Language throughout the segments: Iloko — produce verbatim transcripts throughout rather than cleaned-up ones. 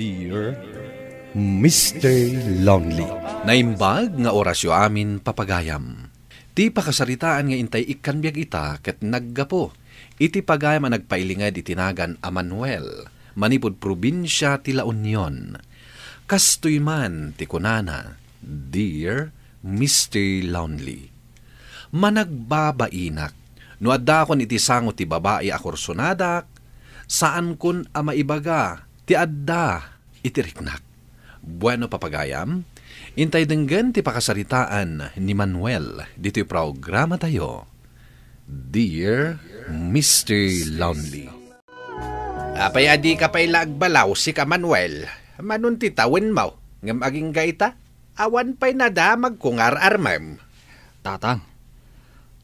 Dear Mister Lonely. Naimbag nga orasyo amin, papagayam. Ti pakasaritaan nga intay ikkan biag ita ket naggapu iti pagayam a nagpailinged iti nagan a Manuel, manipud probinsia ti La Union. Kastoy man ti kunana, "Dear Mister Lonely, managbabainak, no addaakon iti sango ti babai a kursonadak, saankon a maibaga ti adda iti riknak." Bueno, papagayam, intay denggen ti pakasaritaan ni Manuel ditoy programatayo, Dear Mister Lonely. Apay a dika pay la agbalaw, sika Manuel? Manon ti tawenmo, ngem agingga ita, awan pay nadamagko nga ar-armem. Tatang,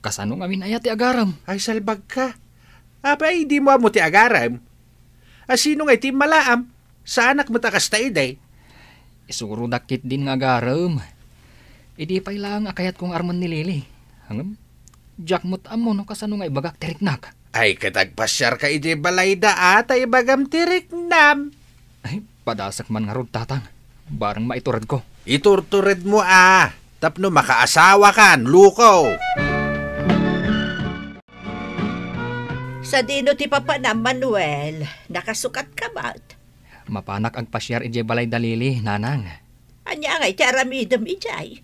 kasano ngamin aya ti agarem? Ay, salbagka. Apay, dimo ammo ti agarem? A, sino ngay ti immalaam? Saanak met a kasta idi? Isurodak ketdin nga agarem. Idi pay laeng a kayatko nga armen ni Lily. Ngem, diak met ammo no kasano nga ibagak ti riknak. Ay, ket agpasiarka idiay balayda a, ta ibagam ti riknam. Ay, padasek man ngarud, Tatang. Bareng maituredko. Iturturedmo a, tapno makaasawakan, luko. Sadino ti papanam, Manuel? Nakasukatka met? Mapanak agpasiar idiay balayda Lily, Nanang. Ania ngay ti aramidem idiay?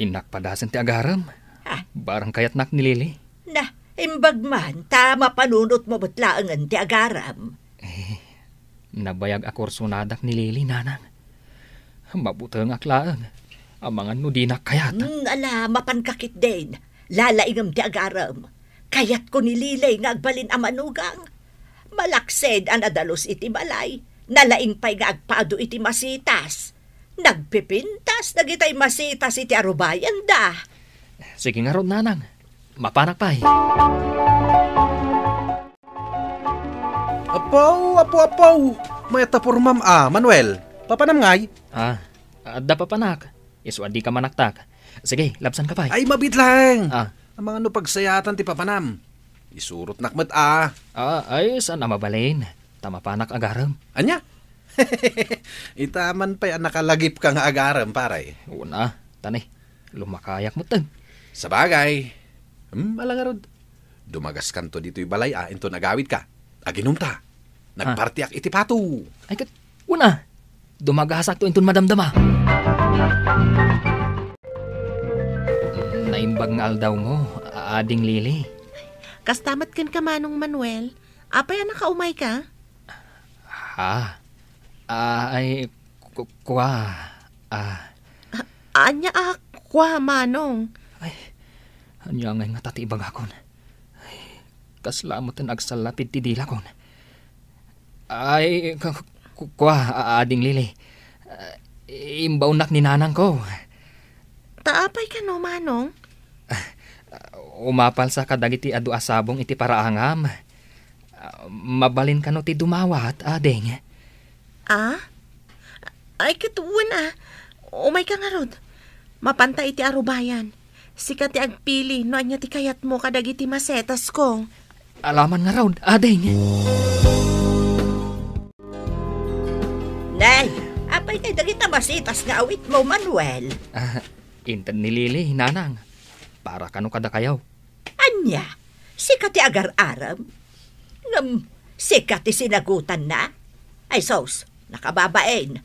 Innak padasen ti agarem. Ah. Bareng kayatnak ni Lily. Na, imbag man, ta mapanunotmo met laengen ti agarem. Eh, nabayag a kursonadak ni Lily, Nanang. Mabutengak laeng, amangan no dinak kayat. Hmm, ala, mapanka ketdin. Lalaingem ti agarem. Kayatko ni Lily nga agbalin a manugang. Malaksid a nadalus iti balay. Nalaing pay nga agpado iti masitas. Nagpipintas dagitay masitas iti arubayanda. Sige ngarud, Nanang. Mapanak pay. Apo, apo, apo! Mayat ta pormam a, Manuel. Papanam ngay? Ah, adda papanak. Isu a dika manaktak. Sige, labsanka pay. Ay, mabiit laeng. Ah. Amangan no pagsayaatan ti papanam. Isurotnak met a. Ah, ay, saan a mabalin? Ta mapanak agarem. Ania? Ita man pay a nakalagipka nga agarem, pare. Una, tani. Lumakayak met. Sabagay. Hmm, ala ngarud. Dumagaskanto ditoy balay a, inton agawidka. Aginumta. Ah. Nagpartiak iti pato. Ay, ket, una, dumagasakto inton madamdama. Naimbag nga aldawmo, Ading Lily. Kasta met kenka, Manong Manuel. Apay a nakaumayka? Ha? Ah, ay, ku-, kua, ah. A-, ania a kua, Manong? Ay, ania ngay ngata ti ibagakon? Ay, kasla metten agsallapid ti dilakon. Ay, ku-, ku-, kua, a-, Ading Lily. Ah, imbaonnak ni nanangko. Ta apay kano, Manong? Umapalsa kadagiti adu a sabong iti paraangam. Ah, mabalin kano ti dumawat, ading? Ah? Ay, ket wen a. Umayka ngarud. Mapanta iti arubayan. Sika ti agpili no ania ti kayatmo kadagiti masetasko. Alaman ngarud, ading. Nay, apay kay dagita masetas nga awitmo, Manuel? Ah, inted ni Lily, nanang. Para kano kadakayo. Ania? Sika ti agar-arem? Ngem sika ti sinagutanna? Ay sus, nakababain.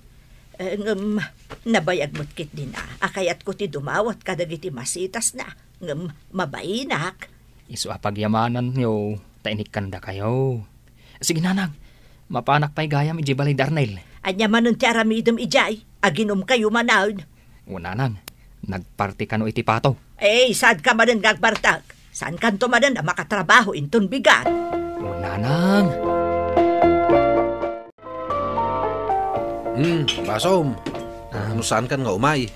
Eh, ngem nabayag met ketdin a, a kayatko ti dumawat kadagiti masetasna, ngem mabainak. Isu a pagyamananyo, ta inikkandakayo. Sige, nanang, mapanak pay gayam idiay balay da Arnel. Ania manen ti aramidem idiay? Aginumkayo manen? O, nanang, nagparti kano iti pato. Eh, saanka manen nga agbartek? Saankanto manen a makatrabaho inton bigat? O, nanang. Hmm, basom. Ah. No saankan nga umay?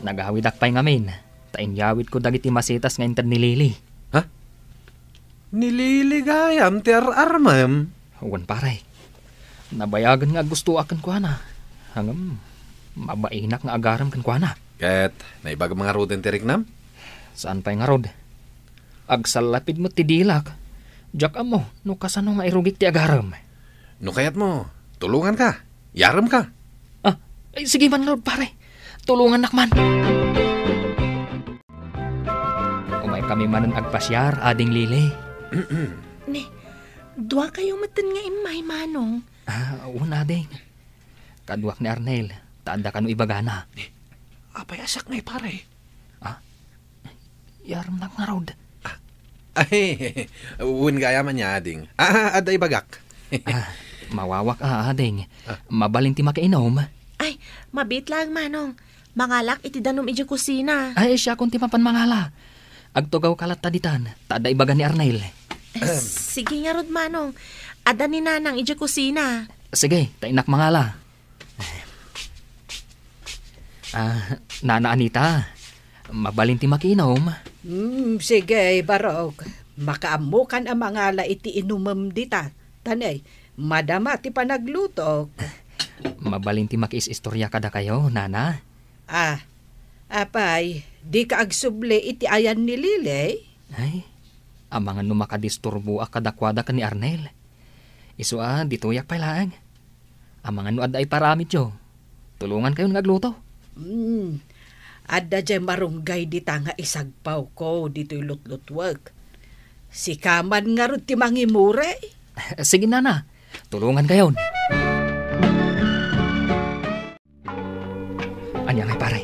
Nagawidak pay ngamin, ta inyawidko dagiti masetas nga inted ni Lily. Ha? Ni Lily gayam ti ar-armem? Wen, pare. Nabayagen nga aggustoak kenkuana. Ngem, mabainak nga agarem kenkuana. Ket, naibagam ngaruden ti riknam? Saan pay ngarud? Agsallapid met ti dilak. Diak ammo no kasano nga irugik ti agarem. No kayatmo, tulonganka. Yarem ka. Ah, ay, sige man ngarud, pare. Tulongannak man. Umaykami manen agpasiar, Ading Lili. Ni, dua kayo metten nga immay, Manong. Ah, wen, Ading. Kaduak ni Arnel, ta adda kano ibagana. Apay a saknay, pare? Ah? Yaremnak ngarud. Ah, ay, wen gayam ania, Ading. Ah, adda ibagak. Ah, mawawak a, Ading. Ah. Mabalin ti makiinum? Ay, mabiit laeng, Manong. Mangalak iti danum idiay kusina. Ay, siakon ti mapan mangala. Agtugawka latta ditan, ta adda ibaga ni Arnel. Eh, sige ngarud, Manong. Adda ni Nanang idiay kusina. Sige, ta innak mangala. Ah, Nana Anita, mabalin ti makiinum? Hmm, sige, Barok. Makaammokan a mangala iti inumem dita. Tanay, madama ti panaglutok. Mabalin ti makiis-istorya kadakayo, Nana. Ah, apay, dika agsubli iti ayan ni Lily? Ay, amangan no makadisturboak kadakuada ken ni Arnel. Isu a, ditoyak pay laeng. Amangan no adda iparamidyo, tulongankayon nga agluto. Hmm. Adda diay marunggay dita nga isagpawko ditoy lutlutuek. Sika man ngarud ti mangimuri. Sige, Nana. Tulongankayon. Ania ngay, pare?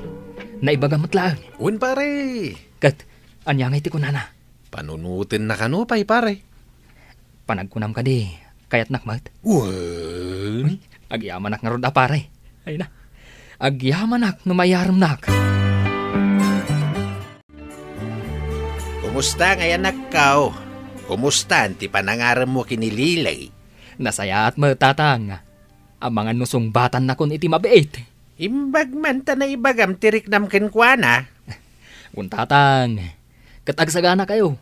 Naibaga met laeng. Wen, pare. Ket, ania ngay ti kunana? Panunotenna kano pay, pare. Panagkunam kadi, kayatnak met? Wen. Uy, agyamanak ngarud a, pare. Ay na. Agyamanak no mayaremnak. Kumusta ngay, anakko? Kumustan ti panangaremmo ken ni Lily? Nasayaat met, Tatang. Amangan no sungbatannakon iti mabiit. Imbag man ta naibagam ti riknam kenkuana. Wen, Tatang, ket agsaganakayo.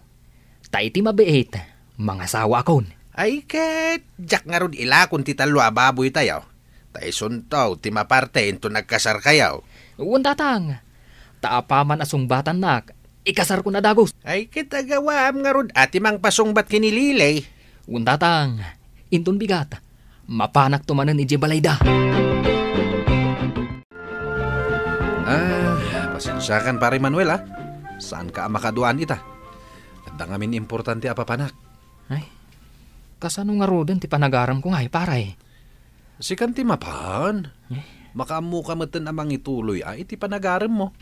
Ta iti mabiit, mangasawaakon. Ay ket, diak ngarud ilakon ti tallo a baboytayo. Ta isunto ti maparte inton agkasarkayo. Wen, Tatang, ta apaman a sungbatannak, ikasarkon a dagus. Ay ket, agawam ngarud a ti mangpasungbat ken ni Lily. Wen, Tatang, inton bigat, mapanakto manen idiay balayda. Ah, pasensiakan, Pare Manuel, ah. Saanka a makaduaan ita. Adda ngamin importante a papanak. Ay, kasano ngaruden ti panagaremko ngay, pare? Sikan ti mapan. Eh? Makaammoka metten a mangituloy a iti panagaremmo.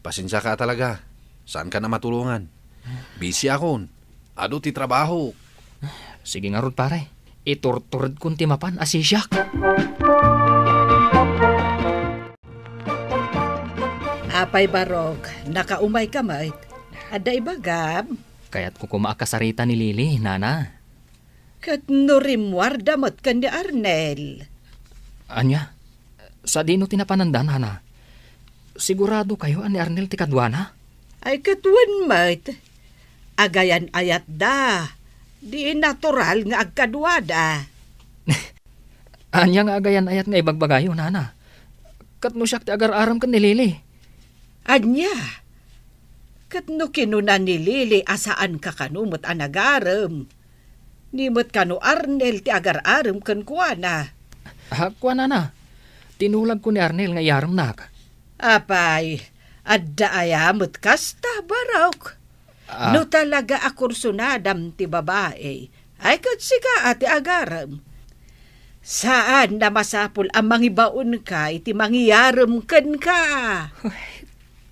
Pasensiaka a talaga. Saankan a matulongan. Busy akon. Adu ti trabaho. Sige ngarud, pare. Iturturedkon ti mapan a sisiak. Apay, Barok, nakaumayka met? Adda ibagam? Kayatko koma a kasarita ni Lily, Nana. Ket no rimmuarda met ken ni Arnel? Ania? Sadino ti napananda, Nana? Siguradokayo a ni Arnel ti kaduana? Ay, ket wen met. Agayan-ayatda. Di natural nga agkaduada. Ania nga agayan-ayat nga ibagbagayo, Nana? Ket no siak ti agar-arem ken ni Lily? Ania? Ket no kinuna ni Lily a saanka kano met a nagarem, ni met kano Arnel ti agar-arem kenkuana? Ah, kuanana, tinulagko ni Arnel nga iyaremnak. Apay, adda aya met kasta, Barok? Ah. No talaga a kursunadam ti babai, ay ket sika a ti agarem. Saan a masapul a mangibaonka iti mangiyarem kenka. Ay,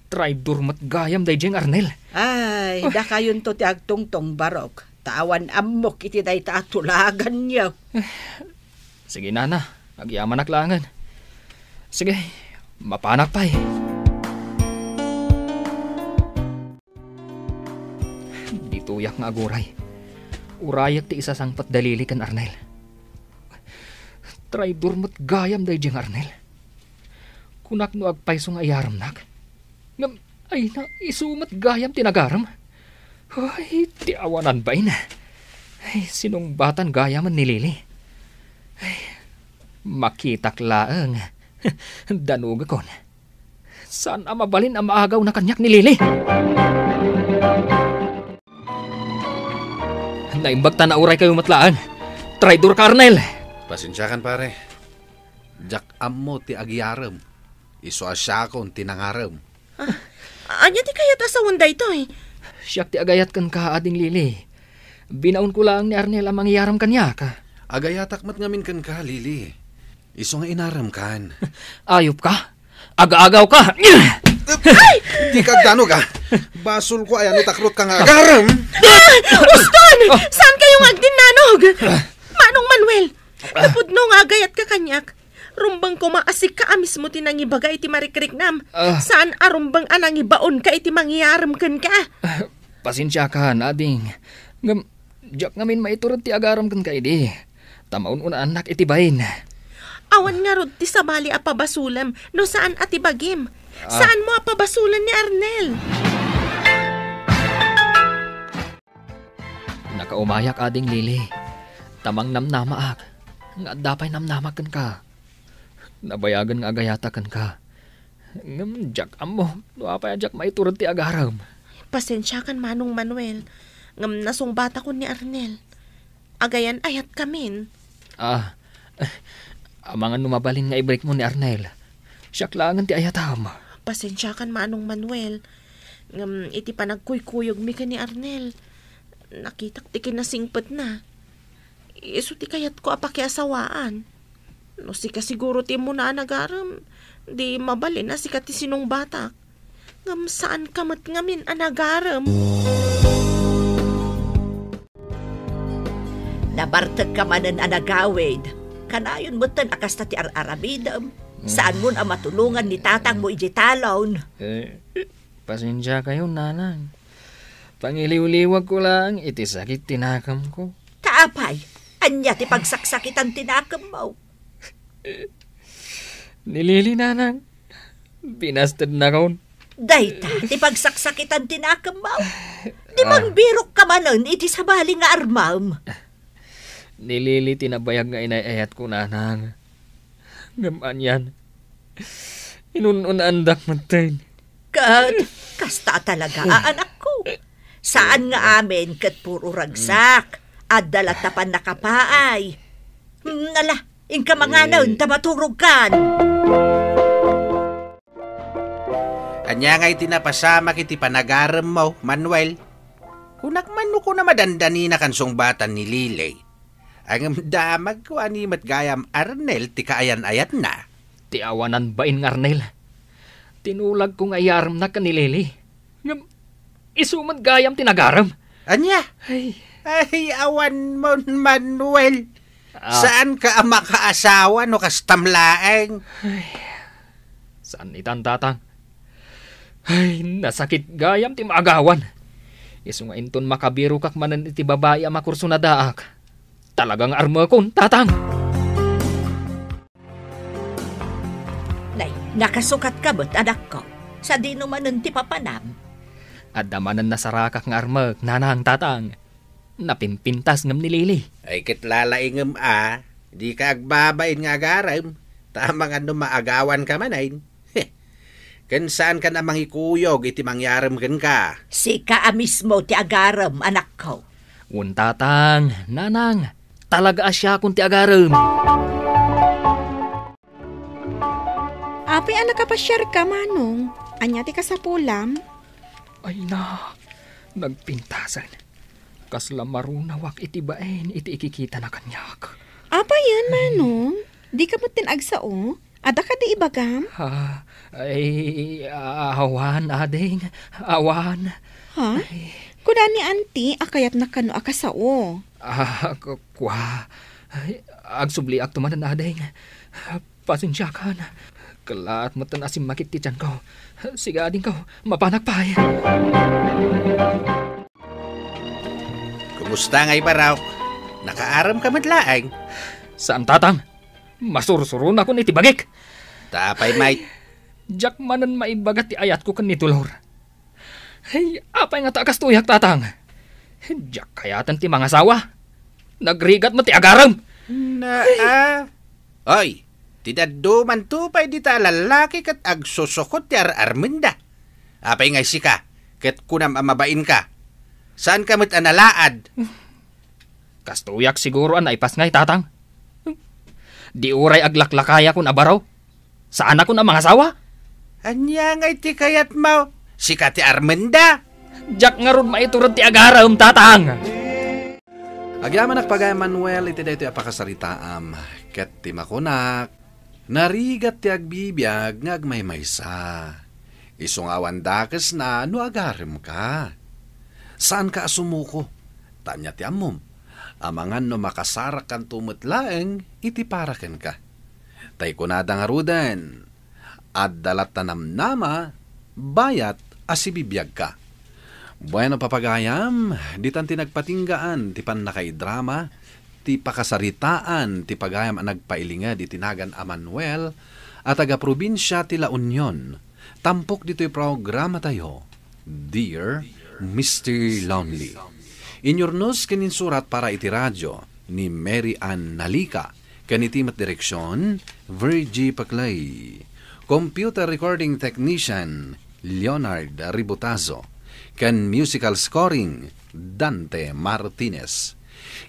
traidor met gayam daydiay nga Arnel. Ay, dakayonto ti agtungtong, Barok, ta awan ammok iti dayta a tulaganyo. Sige, Nana, agyamanak laengen. Sige, mapanak pay. Ditoyak nga aguray. Urayek ti isasangpet da Lily ken Arnel. Traidor met gayam daydiay nga Arnel. Kunak no agpayso nga iyaremnak. Ngem, ay na, isu met gayam ti nagarem. Ay, ti awanan bain. Ay, sinungbatan gayam ni Lily. Ay, makitak laeng. Danugakon. Saan a mabalin a maagawna kaniak ni Lily. Naimbag ta nauraykayo met laeng. Traidor ka, Arnel! Pasensiakan, pare. Diak ammo ti agyarem. Isu a siakon ti nangarem. Ah, ania ti kayat a sawen daytoy? Siak ti agayat kenka, Ading Lily. Binaonko laeng ni Arnel a mangyarem kaniak. Agayatak met ngamin kenka, Lily. Isu nga inaremkan. Ayupka? Aga-agawka! Ay! Dika agdannog, a. Basolko aya no takrotka nga agarem. Ah! Uston! Saan kayo nga agdinnanog? Manong Manuel, napudno nga agayatka kaniak. Rumbeng koma a sika a mismo ti nangibaga iti marikriknam. Ah. Saan a rumbeng a nangibaonka iti mangyarem kenka. Ah, pasensiakan, ading. Ngem, diak ngamin maiturod ti agarem kenka idi. Ta maun-unaannak iti bain. Awan ngarud ti sabali a pabasolem no saan a ti bagim. Ah. Saanmo a pabasolen ni Arnel. Nakaumayak, Ading Lily, ta mangnamnamaak nga adda pay namnamak kenka. Nabayagen nga agayatak kenka. Ngem diak ammo no apay a diak maiturod ti agarem. Pasensiakan, Manong Manuel, ngem nasungbatakon ni Arnel. Agayan-ayatkamin. Ah, amangan no mabalin nga ibrikmo ni Arnel. Siak laengen ti ayatam. Pasensiakan, Manong Manuel. Ngem iti panagkuykuyogmi ken ni Arnel, nakitak ti kinasingpetna. Isu ti kayatko a pakiasawaan. No sika siguro ti immuna a nagarem, di mabalin a sika ti sinungbatak. Ngem saanka met ngamin a nagarem. Nabartekka manen a nagawid. Kanayon metten a kasta ti ar-aramidem. Saanmon a matulongan ni tatangmo idiay talon. Eh, pasensiakayo, nanang. Pangiliwliwagko laeng iti sakit ti nakemko. Ta apay, ania ti pagsaksakitan ti nakemmo? Ni Lily, nanang. Binastednakon. Dayta ti pagsaksakitan ti nakemmo. Di Ah. mangbirokka manen iti sabali nga armem. Ni Lily ti nabayag nga inay-ayatko, nanang. Ngem anian, inun-unaandak metten. Ket kasta talaga a anakko. Saan nga amin ket puro ragsak. Adda latta pannakapaay. Hmm, ala, inka manganen ta maturogkan. Ania ngay ti napasamak iti panagaremmo, Manuel? Kunak man no kuna madandaninakan sungbatan ni Lily. Ngem damagko a ni met gayam Arnel ti kaayan-ayatna. Ti awanan bain nga Arnel. Tinulagko nga iyaremnak ken ni Lily. Ngem isu met gayam ti nagarem. Ania? Ay. Ay, awan mon, Manuel. Ah. Saanka a makaasawa no kastam laeng? Ay. Saan itan, Tatang? Ay, nasakit gayam ti maagawan. Isu nga inton makabirokak manen iti babai a makursunadaak, talaga nga armekon, Tatang! Nay, nakasukatka met, anakko. Sadino manen ti papanam? Adda manen nasarakak nga armek, nanang, tatang. Napimpintas ngem ni Lily. Ay, ket lalaingem a, dika agbabain nga agarem, ta amangan no maagawanka manen. Ken saankan a mangikuyog iti mangyarem kenka. Sika a mismo ti agarem, anakko. Wen, tatang, nanang, talaga a siakon ti agarem. Apay a nakapasiarka, Manong? Ania ti kasapulam? Ay na, nagpintasen. Kasla marunawak iti bain iti ikikitana kaniak. Apayen, Manong? Dika met agsao? Adda kadi ibagam? Ah, ay, a-, awan, ading. Awan. Ha? Ay. Kuna ni Auntie a kayatna kano a kasao. Ah, ku-, kua. Ay, agsubliakto manen, ading. Pasensiakan. Kellaat metten a simmakit ti tianko. Sige, adingko, mapanak pay. Kumusta ngay, Barok? Nakaaremka met laeng? Saan, tatang. Masursuronakon iti bagik. Ta apay met? Diak manen maibaga ti ayatko ken ni Dolor. Ay, apay ngata a kastoyak, tatang? Diak kayaten ti mangasawa. Nagrigat met ti agarem. Na, ah. Oy, ti daddumanto pay dita a lallaki ket agsusukot ti ar-armenda. Apay ngay sika, ket kunam a mabainka? Saanka met a nalaad? Kastoyak siguro a naipasngay, tatang. Di uray aglaklakayakon a baro. Saanakon a mangasawa. Ania ngay ti kayatmo? Sika ti Armenda? Diak ngarud maitured ti agarem, Tatang. Agyamanak, pagayam Manuel, iti daytoy a pakasaritaam, ket ti makunak, narigat ti agbibiag nga agmaymaysa. Isu nga awan dakesna no agaremka. Saanka a sumuko, ta ania ti ammom, amangan no makasarakkanto met laeng iti para kenka. Tay kunada ngaruden, adda latta namnama, bayat a sibibiagka. Bueno, papagayam, ditan ti nagpatinggaan ti pannakaidrama, ti pakasaritaan ti pagayam a nagpailinged iti nagan a Manuel a taga-probinsia ti La Union, tampok ditoy programatayo, Dear Mister Lonely. Inyurnos ken insurat para iti radio ni Mary Ann Nalica, ken iti met direksion, Virgie Paclay. Computer recording technician, Leonard Ributazo, ken musical scoring, Dante Martinez.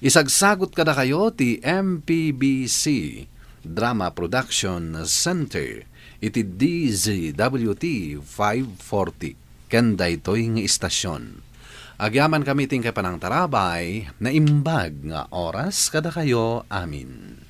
Isagsagut kadakayo ti M P B C Drama Production Center iti D Z W T five forty ken daytoy nga istasion. Agyamankami ti inkay panangtarabay, naimbag nga oras kadakayo amin.